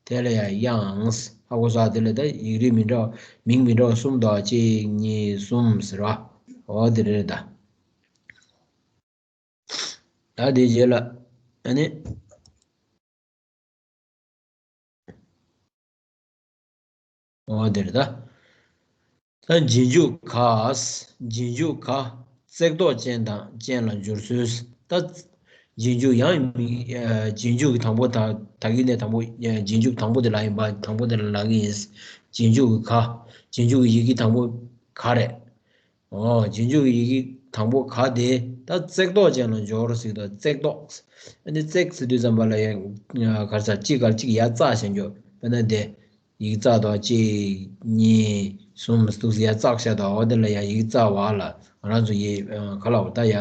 དེ་ལ་ཡ་དབྱངས། ཧ་གོ་སོང་། དེ་ལ་ད་ཡིག་རིགས་མི་འདྲ་བ་མིང་མི་འདྲ་བ་གསུམ་དང་གཅིག་གཉིས་གསུམ་ཟེར་བ། འོ་དེ་རེད་ད། ད་དེ་རྗེས་ལ་ཨ་ནི། འོ་དེ་རེད་ད། ད་རྗེས་འཇུག་ག་རྗེས་འཇུག་ག་བརྩེགས་འདོགས་ཅན་དང་ཅན་ལ་སྦྱོར་ཚུལ། ད་རྗེས་འཇུག་ཡང་མི་ཨ་རྗེས་འཇུག་གི་དང་པོ་ད་ད་གིན་ནས་དང་པོ་ཨ་རྗེས་འཇུག་དང་པོ་དེ་ལ་ཡིན་པ། དང་པོ་དེ་ལ་ལབ་ཀྱི་ཡིན། རྗེས་འཇུག་གི་ག་རྗེས་འཇུག་གི་ཡི་གེ་དང་པོ་ག་རེད། འོ། རྗེས་འཇུག་གི་ཡི་གེ་དང་པོ་ག་དེ་ད་བརྩེགས་འདོགས་ཅན་ལ་སྦྱོར་ཟེར་དུས། བརྩེགས་འདོགས། ཨ་ནི་བརྩེགས་ཟེར་དུས་ཙམ་པ་ལ་ཡང་ག་རེ་ཟེར། གཅིག་ག་གཅིག་ཡར་བཙགས་བྱས་འཇོག་དཔེར་ན་དེ་ཡི་གེ་བཙགས་དང་གཅིག་གཉིས་གསུམ་འདུག་སེ་ཡར་བཙགས་བྱས་དང་། འོ་དེ་ལ་ཡང་ཡི་གེ་བཙགས་པ་ལ་ང་རང་ཚོ་ཡི་ག་ལ་འོ་ད་ཡ་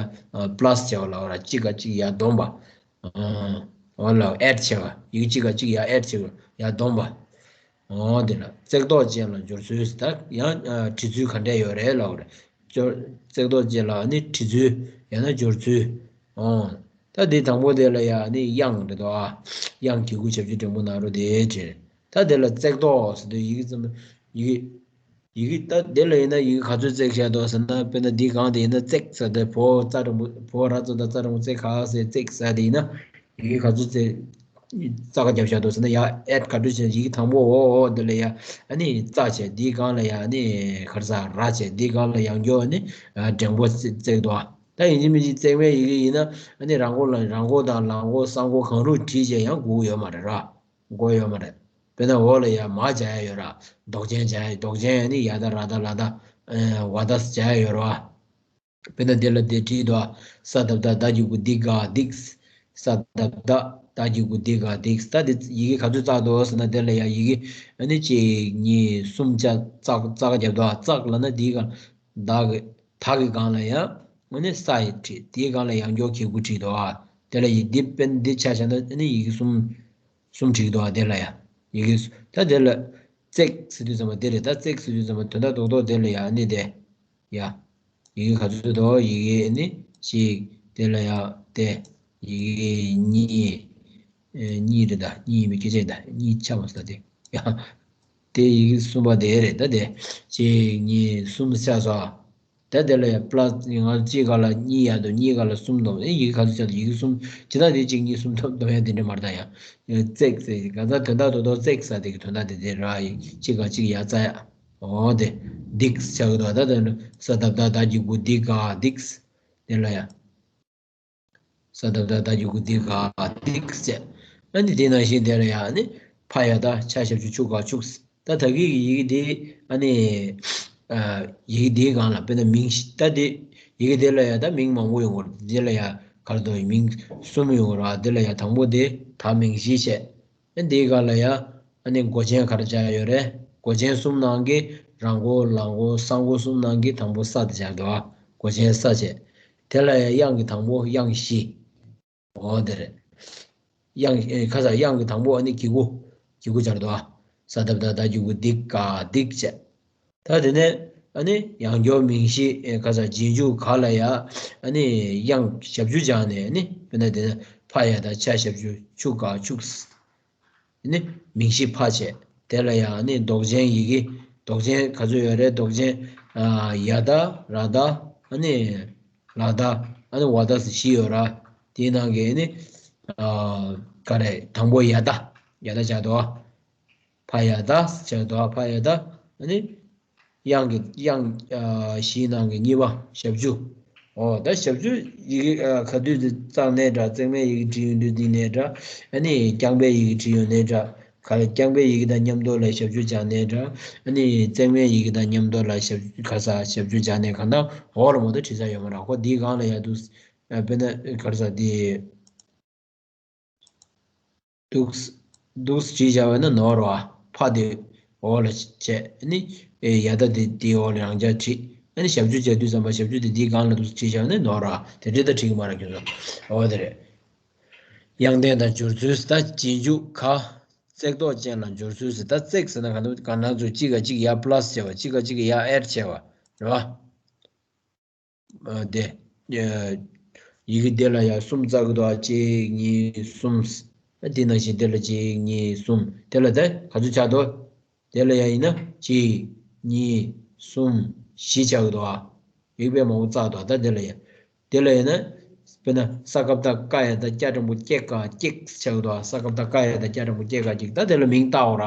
པ་ལ་སི་བྱས་པ་ལ་འོ་ར། གཅིག་ག་གཅིག་ཡར་བསྡོམས་པ། འོ་ལ་ཨེཌ་བྱས་པ། ཡི་གེ་གཅིག་ག་གཅིག་ཡར་ཨེཌ་བྱས་པ། ཡར་བསྡོམས་པ། འོ་དེ་ལ་བརྩེགས་འདོགས་ཅན་ལ་སྦྱོར་ཚུལ་ཟེར། ད་ཡང་ཨ་བྲི་ཚུལ་ག་འདྲས་ཡོད་རེད་ལབ་རེད། སྦྱོར་བརྩེགས་འདོགས་ཅན་ལ་ནི་བྲི་ཚུལ་ཡང་ན་སྦྱོར་ཚུལ། འོ། ད་དེ་དང་པོ་དེ་ལ་ཡང་ནི་དབྱངས་རེད་དོ། ཨ་དབྱངས་གི་གུ་ཞབས་ཀྱུ་འགྲེང་བུ་ན་རོ་དེ་བྲིས། ད་དེ་ལ་བརྩེགས་འདོགས་ཟེར་དུས་ཡི་གེ་ཙམ་ཡི་གེ་ཡི་གེ་ད་དེ་ལ་ཡིན་ན་ཡི་གེ་ག་ཚོད་བརྩེགས་བཞག་འདུག་ཟེར་ན། དཔེར་ན་འདིའི་སྒང་དེ་ཡིན་ན་བརྩེགས་ཟེར་ཏེ་བོ་ཙ་འགྲེང་བུ། བོ་ར་ཙ་ད་ཙ་འགྲེང་བུ་བརྩེགས་ག་ཟེར། བརྩེགས་ཟེར་དེ་ཡིན་ན་ཡི་གེ་ག་ཚོད་བརྩེགས་ཙ་ག་བརྒྱབ་བཞག་འདུག་ཟེར་ན། ཡ་ཨེཌ་ག་འདྲ་བྱས་ཡི་གེ་དང་པོ་འོ་འོ་དེ་ལ་ཡ་ཨ་ནི་ཙ་བྱས། འདིའི་སྒང་ལ་ཡ་ཨ་ནི་ག་རེ་ཟ་ར་བྱས། འདིའི་སྒང་ལ་ཡང་བསྐྱར་ཨ་ནི་འགྲེང་བུ་བརྩེགས་འདུག་ད་ཡིན་གཅིག་མིན་གཅིག་བརྩེགས་མའི་ཡི་གེ་ཡིན་ན་ཨ་ནི་ར་མགོ་ལ་ར་མགོ་དང་ལ་མགོ་ས་མགོ་གང་རུང་བྲིས་བྱས་ཡང་དགོས་ཀྱི་ཡོད་མ་རེད་ར། དགོས་ཡོད་མ་རེད། དཔེར་ན་འོག་ལ་ཡ་མ་སྦྱར་ཡ་ཡོད་ར། འདོགས་ཅན་སྦྱར་ཡ། འདོགས་ཅན་ཡ་ནི་ཡ་ད་ར་ད་ལ་ད་ཨ་བ་ད་སྦྱར་ཡ་ཡོད་ར། དཔེར་ན་འདི་ལ་འདི་བྲིས་འདུག་ས་ད་བཏགས་སྡ་གི་གུ་སྡི་ག་སྡིགས། ས་ད་བཏགས་སྡ་གི་གུ་སྡི་ག་སྡིགས། ད་འདི་ཡི་གེ་ག་ཚོད་བཙགས་འདུག་ཟེར་ན། དེ་ལ་ཡ་ཡི་གེ་ཨ་ནི་གཅིག་གཉིས་གསུམ་ཆ་བཙགས་བཙགས་རྒྱབ་འདུག་བཙགས་ལབ་ན་འདི་ག་ད་གི་ད་གི་སྒང་ལ་ཡ་ཨ་ནི་ས་ཡི་བྲིས། དེའི་སྒང་ལ་ཡང་བསྐྱར་གི་གུ་བྲིས་འདུག་དེ་ལ་ཡི་འདི་དཔེར་ན་འདི་ཆ་བཞག་ན་ཨ་ནི་ཡི་གེ་གསུམ་གསུམ་བྲིས་འདུག་དེ་ལ་ཡ་ཡི་གེ་ད་དེ་ལ་བརྩེགས་ཟེར་དུས་ཙམ་པ་དེ་རེད། ད་བརྩེགས་ཟེར་དུས་ཙམ་པ་དོན་དག་རྡོག་རྡོག་དེ་ལ་ཡ་ཨ་ནི་དེ་ཡ། ཡི་གེ་ག་ཚོད་འདུག་ཡི་གེ་ཨ་ནི་གཅིག་དེ་ལ་ཡ་དེ། ཡི་གེ་གཉིས། ཨེ་གཉིས་རེད་ད། གཉིས་ཡིན་པའི་སྐད་ཆ་ཡིན་ད། གཉིས་ཆགས་མ་སོང་ད་དེ། ཡ། དེ་ཡི་གེ་གསུམ་པ་དེ་རེད་ད་དེ། གཅིག་གཉིས་གསུམ་ཆགས་སོང་། ད་དེ་ལ་ཡ་པ་ལ་སི་ང་གཅིག་སྒང་ལ་གཉིས་ཡར་འདུག་གཉིས་སྒང་ལ་གསུམ་འདུག་ཨེ་ཡི་གེ་ག་ཚོད་ཆགས་འདུག་ཡི་གེ་གསུམ། ཇི་ལྟར་དེ་གཅིག་གཉིས་གསུམ་ཐོབ་འདོན་ཡ་དེ་འདྲ་མ་རེད་ད་ཡ། བརྩེགས་ཟེར་ག་ཚ་དོན་དག་རྡོག་རྡོག་བརྩེགས་ཟེར་དེ་གི་དོན་དག་དེ་དེ་ར་ཡི་གཅིག་ག་གཅིག་ཡར་བཙགས་ཡ། འོ་དེ། སྡིགས་ཆགས་ཀྱི་འདུག་ད་དེ་ས་ད་བཏགས་སྡ་གི་གུ་སྡི་ག་སྡིགས། དེ་ལ་ཡ། ས་ད་བཏགས་སྡ་གི་གུ་སྡི་ག་སྡིགས་བྱས། ཨ་ནི་དེ་ནང་བཞིན་དེ་ལ་ཡ་ཨ་ནི་ཕ་ཡ་བཏགས་ཕྱ་ཞབས་ཀྱུ་ཕྱུ་ག་ཕྱུགས། ད་ད་གི་གི་ཡི་གེ་དེ་ཨ་ནི་ཨ་ཡི་གེ་དེའི་སྒང་ལ་དཔེར་ན་མིང་ད་དེ་ཡི་གེ་དེ་ལ་ཡ་ད་མིང་མང་པོ་ཡོང་གི་རེད། དེ་ལ་ཡ་ག་རེ་འདུག་མིང་གསུམ་ཡོང་གི་རེད། དེ་ལ་ཡ་དང་པོ་དེ་ད་མིང་གཞི་བྱས། ཨ་འདིའི་སྒང་ལ་ཡ་ཨ་ནི་མགོ་ཅན་ག་རེ་སྦྱར་ཡོད་རེད། མགོ་ཅན་གསུམ་ནང་གི་ར་མགོ་ལ་མགོ་ས་མགོ་གསུམ་ནང་གི་དང་པོ་ས་དེ་སྦྱར་འདུག་མགོ་ཅན་ས་བྱས། དེ་ལ་ཡ་དབྱངས་ཀྱི་དང་པོ་དབྱངས་བཞི། འོ་དེ་རེད། དབྱངས་ཨེ་ཁ་ས་དབྱངས་ཀྱི་དང་པོ་ཨ་ནི་གི་གུ། གི་གུ་སྦྱར་འདུག་ས་ད་བཏགས་སྡ་གི་གུ་སྡི་ག་སྡིགས་བྱས། ད་དེ་ནས་ཨ་ནི་ཡང་སྐྱར་མིང་གཞི་ཨེ་ཁ་ས་རྗེས་འཇུག་ག་ལ་ཡ་ཨ་ནི་དབྱངས་ཞབས་ཀྱུ་སྦྱར་ནས་ཨ་ནི་དཔེར་ན་དེ་ནས་ཕ་ཡ་བཏགས་ཕྱ་ཞབས་ཀྱུ་ཕྱུ་ག་ཕྱུགས། ནི་མིང་གཞི་ཕ་བྱས། དེ་ལ་ཡང་ནི་འདོགས་ཅན་ཡི་གེ། འདོགས་ཅན་ག་ཚོད་ཡོད་རེད། འདོགས་ཅན། ཨ། ཡ་ད། ར་ད། ཨ་ནི་ལ་ད། ཨ་ནི་ཝ་ད་ཟེར་བཞི་ཡོད་ར། དེའི་ནང་གི་ནི། ཨ། ག་རེ། དང་པོ་ཡ་ད། ཡ་ད་བྱ་དོ། ཕ་ཡ་ད་བྱ་དོ། ཕ་ཡ་ད། ཨ་ནི། དབྱངས་ཀྱི། དབྱངས། ཨ། བཞིའི་ནང་གི་གཉིས་པ་ཞབས་ཀྱུ། འོ་ད་ཞབས་ཀྱུ་ཡི་གེ། ཨ། ག་དུས་ཙམ་ནས་འདྲ། བརྩེགས་མའི་ཡི་གེ་བྲིས་ཡོང་དུས་འདི་ནས་འདྲ། ཨ་ནི་རྐྱང་པའི་ཡི་གེ་བྲིས་ཡོང་ནས་འདྲ། ག་རྐྱང་པའི་ཡི་གེ་དང་མཉམ་དུ་ལ་ཞབས་ཀྱུ་སྦྱར་ནས་འདྲ། ཨ་ནི་བརྩེགས་མའི་ཡི་གེ་དང་མཉམ་དུ་ལ་ཞབས། ག་ས་ཞབས་ཀྱུ་སྦྱར་ནས་གང་ལྟར་འོག་ལ་མ་གཏོགས་བྲིས་ས་ཡོད་མ་རེད། ཁོ་འདིའི་སྒང་ལ་ཡ་འདུག། ཨ། དཔེར་ན་ག་རེ་ཟ། འདི། འདུག། འདུག་བྲིས་བཞག་པ་ན་ནོར་བ། ཕ་དེ་འོག་ལ་བྱས་ནི། ཨེ། ཡ་ད་དེ་དེའི་འོག་ལ་རང་འཇགས་བྲིས། ཨ་ནི་ཞབས་ཀྱུ་བྱ་དུས་ཙམ་པ་ཞབས་ཀྱུ་དེ་དེའི་སྒང་ལ་འདུག་བྲིས་བཞག་པ་ན་ནོར་བ། དེ་འདྲ་ད་བྲིས་ཀྱི་མ་རེད་ཁྱོད་ཚོ། འོ་དེ་རེད། དབྱངས་ལྡན་དང་སྦྱོར་ཚུལ། ད་རྗེས་འཇུག་ག་བརྩེགས་འདོགས་ཅན་ལ་སྦྱོར་ཚུལ་ཟེར། ད་བརྩེགས་ཟེར་ན་ག་འདུག། ག་ན་ཚོ་གཅིག་ག་གཅིག་ཡ་པ་ལ་སི་བྱས་པ། གཅིག་ག་གཅིག་ཡ་ཨེཌ་བྱས་པ་རེད་བ། ཨ། དེ། ཨ། ཡི་གེ་དེ་ལ་ཡང་གསུམ་བཙག་གི་འདུག། ཨ། གཅིག་གཉིས་གསུམ། ཨ། དེ་ནང་བཞིན་དེ་ལ་གཅིག་གཉིས་གསུམ། དེ་ལ་དེ་ག་ཚོད་ཆགས་འདུག། དེ་ལ་ཡང་ཡིན་ན་གཅིག་གཉིས་གསུམ་བཞི་ཆགས་ཀྱི་འདུག། ཨ། ཡི་གེ་དཔེ་མང་པོ་བཙག་འདུག། ད་དེ་ལ་ཡང་། དེ་ལ་ཡང་ན། དཔེར་ན་ས་ཀ་བཏགས་སྐ་ཡ་བཏགས་སྐྱ་འགྲེང་བུ་སྐྱེ་ཀ་སྐྱེགས་ཆགས་འདུག། ས་ཀ་བཏགས་སྐ་ཡ་བཏགས་སྐྱ་འགྲེང་བུ་སྐྱེ་ཀ་སྐྱེགས། ད་དེ་ལ་མིང་བཏགས་འོ་ར།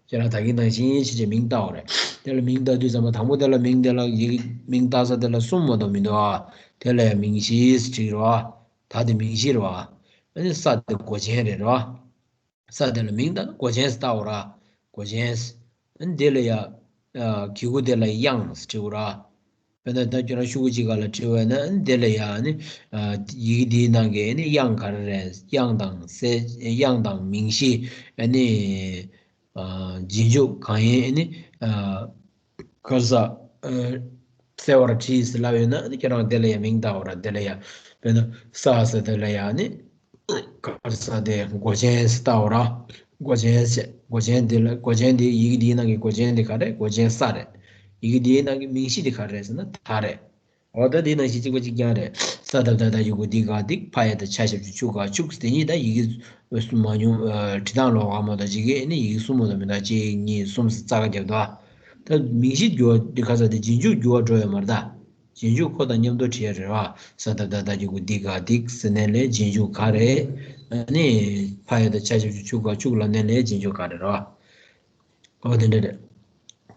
ཁྱེད་རང་ད་གིན་ནང་བཞིན་བྱས་བྱས་མིང་བཏགས་འོ་རེད། དེ་ལ་མིང་བཏགས་དུས་ཙམ་པ་དང་པོ་དེ་ལ་མིང་དེ་ལ་ཡི་གེ་མིང་བཏགས་ས་དེ་ལ་གསུམ་མ་གཏོགས་མི་འདུག། ཨ། དེ་ལ་ཡང་མིང་གཞི་ཟེར་བྲིས་རེད་བ། ད་དེ་མིང་གཞི་རེད་བ། ཨ་ནི་ས་དེ་མགོ་ཅན་རེད་རེད་བ། ས་དེ་ལ་མིང་བཏགས། མགོ་ཅན་ཟེར་བཏགས་འོ་ར། མགོ་ཅན་ཟེར། ཨ་ནི་དེ་ལ་ཡ། ཨ། གི་གུ་དེ་ལ་དབྱངས་ཟེར་བྲིས་འོ་ར། དཔེར་ན་ད་ཁྱོད་རང་ཤོག་གུ་གཅིག་སྒང་ལ་བྲིས་པ་ན། ཨ་ནི་དེ་ལ་ཡ་ནི། ཨ། ཡི་གེ་འདིའི་ནང་གི་ནི་དབྱངས་ག་རེ་རེད། དབྱངས་དང་གསལ། དབྱངས་དང་མིང་གཞི། ཨ་ནི། ཨ། རྗེས་འཇུག་གང་ཡིན། ཨ་ནི། ཨ། ག་རེ་ཟ། ཨ། གསལ་བར་བྲིས་ཟེར་ལབ་ཡོད་ན། ཨ་ནི་ཁྱེད་རང་དེ་ལ་ཡང་མིང་བཏགས་འོ་ར། དེ་ལ་ཡང་། དཔེར་ན་ས་ཟེར་དེ་ལ་ཡང་ནི། ག་རེ་ཟ། དེ་མགོ་ཅན་ཟེར་བཏགས་འོ་ར། མགོ་ཅན་ཟེར། མགོ་ཅན་དེ་ལ། མགོ་ཅན་དེ་ཡི་གེ་འདིའི་ནང་གི་མགོ་ཅན་དེ་ག་རེ། མགོ་ཅན་ས་རེད། ཡི་གེ་འདིའི་ནང་གི་མིང་གཞི་དེ་ག་རེ་རེད་ཟེར་ན་ད་རེད། འོ་ད་དེ་ནང་བཞིན་གཅིག་པ་གཅིག་རྐྱང་རེད། ས་ད་བཏགས་སྡ་གི་གུ་སྡི་ག་སྡིག། ཕ་ཡ་བཏགས་ཕྱ་ཞབས་ཀྱུ་ཕྱུ་ག་ཕྱུགས། དེ་གཉིས་ད་ཡི་གེ་སུ་མ་ཉུང་། ཨ། བྲིས་སྟངས་ལོགས་ཀ་མ་གཏོགས་ཅིག་གིས་ནི་ཡི་གེ་གསུམ་མ་གཏོགས་མི་འདུག། གཅིག་གཉིས་གསུམ་ཟེར་རྩ་ཁ་བརྒྱབ་འདུག། ད་མིང་གཞི་འགྱུར་བ་འདི་ག་ས་དེ་རྗེས་འཇུག་འགྱུར་བ་འགྲོ་ཡོད་མ་རེད་ད། རྗེས་འཇུག་ཁོ་དང་མཉམ་དུ་བྲིས་ཡ་རེད་བ། ས་ད་བཏགས་སྡ་གི་གུ་སྡི་ག་སྡིག་ཟེར་ནས་ལས་རྗེས་འཇུག་ག་རེད། ཨ་ནི་ཕ་ཡ་བཏགས་ཕྱ་ཞབས་ཀྱུ་ཕྱུ་ག་ཕྱུགས་ལབ་ནས་ལས་རྗེས་འཇུག་ག་རེད་རེད་བ། ཨོ་དེ་འདྲ་རེད།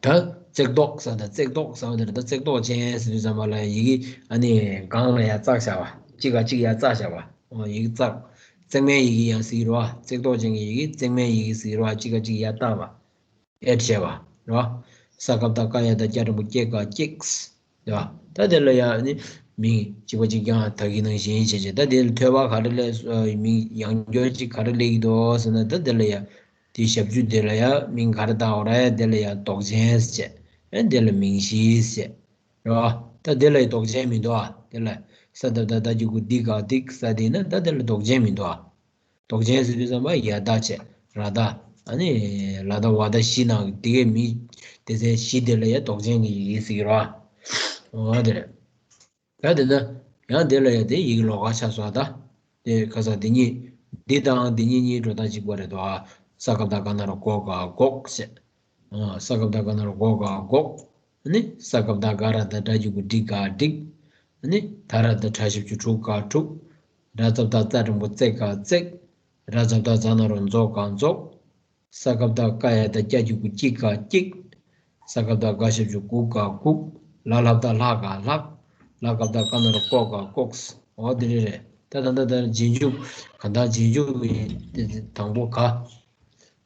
ད་བརྩེགས་འདོགས་ཟེར། ད་བརྩེགས་འདོགས་ཟེར་བ་དེ་རེད། ད་བརྩེགས་འདོགས་ཅན་ཟེར་དུས་ཙམ་པ་ལ་ཡི་གེ་ཨ་ནི་སྒང་ལ་ཡ་བཙགས་བཞག་པ། གཅིག་ག་གཅིག་ཡ་བཙགས་བཞག་པ། ཨོ་ཡི་གེ་བཙགས། བརྩེགས་མའི་ཡི་གེ་ཡང་ཟེར་གྱི་རེད་བ། བརྩེགས་འདོགས་ཅན་གྱི་ཡི་གེ་བརྩེགས་མའི་ཡི་གེ་ཟེར་གྱི་རེད་བ། གཅིག་ག་གཅིག་ཡ་བཏགས་པ། ཨེཌ་བྱས་པ་རེད་བ། ས་ཀ་བཏགས་སྐ་ཡ་བཏགས་སྐྱ་འགྲེང་བུ་སྐྱེ་ཀ་སྐྱེགས། རེད་བ། ད་དེ་ལ་ཡང་ནི་མིང་གཅིག་པ་གཅིག་རྐྱང་ད་གིན་ནང་བཞིན་བྱས་བྱས། ད་དེ་ལ་ཐོས་པ་ག་རེ་སླེབས། ཨ། མིང་ཡང་སྐྱར་གཅིག་ག་རེ་སླེབས་ཀྱི་འདུག་ཟེར་ན། ད་དེ་ལ་ཡང་དེ་ཞབས་ཀྱུ་དེ་ལ་ཡང་མིང་ག་རེ་བཏགས་འོ་ར། དེ་ལ་ཡང་འདོགས་ཅན་ཟེར་བྱས། ཨ། དེ་ལ་མིང་གཞི་ཟེར་བྱས། རེད་བ། ད་དེ་ལ་ཡང་འདོགས་ཅན་མི་འདུག། ཨ། དེ་ལ་ས་ད་བཏགས་སྡ་གི་གུ་སྡི་ག་སྡིག་ས་དེ་ན་ད་དེ་ལ་འདོགས་ཅན་མི་འདུག། ཨ། འདོགས་ཅན་ཟེར་དུས་ཙམ་པ་ཡ་བཏགས་བྱས་ར་བཏགས། ཨ་ནི་ལ་བཏགས་ཝ་བཏགས་ཞི་ནང་དེ་གའི་མི་སྡེ་ཚན་བཞི་དེ་ལ་ཡ་འདོགས་ཅན་གྱི་ཡི་གེ་ཟེར་གྱི་རེད་བ། འོ་དེ་རེད། ད་དེ་ན་ཡང་དེ་ལ་ཡ་དེ་ཡི་གེ་ལོགས་ཀ་ཆགས་སོང་། ད་དེ་ག་ས་དེ་གཉིས། འདི་དང་འདི་གཉིས་གཉིས་འགྲོ་སྟངས་གཅིག་པ་རེད་དོ། ཨ། ས་ཀ་བཏགས་སྒ་ན་རོ་སྒོ་ག་སྒོག་ཟེར། ཨ། ས་ཀ་བཏགས་སྒ་ན་རོ་སྒོ་ག་སྒོག། ཨ་ནི་ས་ཀ་བཏགས་སྒ་ར་བཏགས་སྒྲ་གི་གུ་སྒྲི་ག་སྒྲིག། ཨ་ནི་ད་ར་བཏགས་དྲ་ཞབས་ཀྱུ་དྲུ་ག་དྲུག། ར་ཛ་བཏགས་རྩ་འགྲེང་བུ་རྩེ་ག་རྩེག། ར་ཛ་བཏགས་ཛ་ན་རོ་རྫོ་ག་རྫོགས། ས་ཀ་བཏགས་སྐ་ཡ་བཏགས་སྐྱ་གི་གུ་སྐྱི་ག་སྐྱིག། ས་ཀ་བཏགས་དགའ་ཞབས་ཀྱུ་དགུ་ག་སྒུག། ལ་ལ་བཏགས་ལྷ་ག་ལྷག། ལ་ག་བཏགས་ཀ་ན་རོ་ཀོ་ག་ཀོགས། འོ་དེ་རེད་རེད། ད་ད་ད་ད་རྗེས་འཇུག་གང་ལྟར་རྗེས་འཇུག་གི་དང་པོ་ག།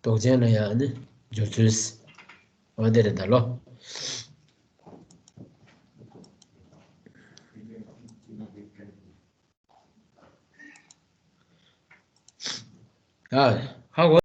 འདོགས་ཅན་ལ་ཡང་ནི་སྦྱོར་ཚུལ། འོ་དེ་རེད་ད་ལོ། ཨ། ཧ་གོ།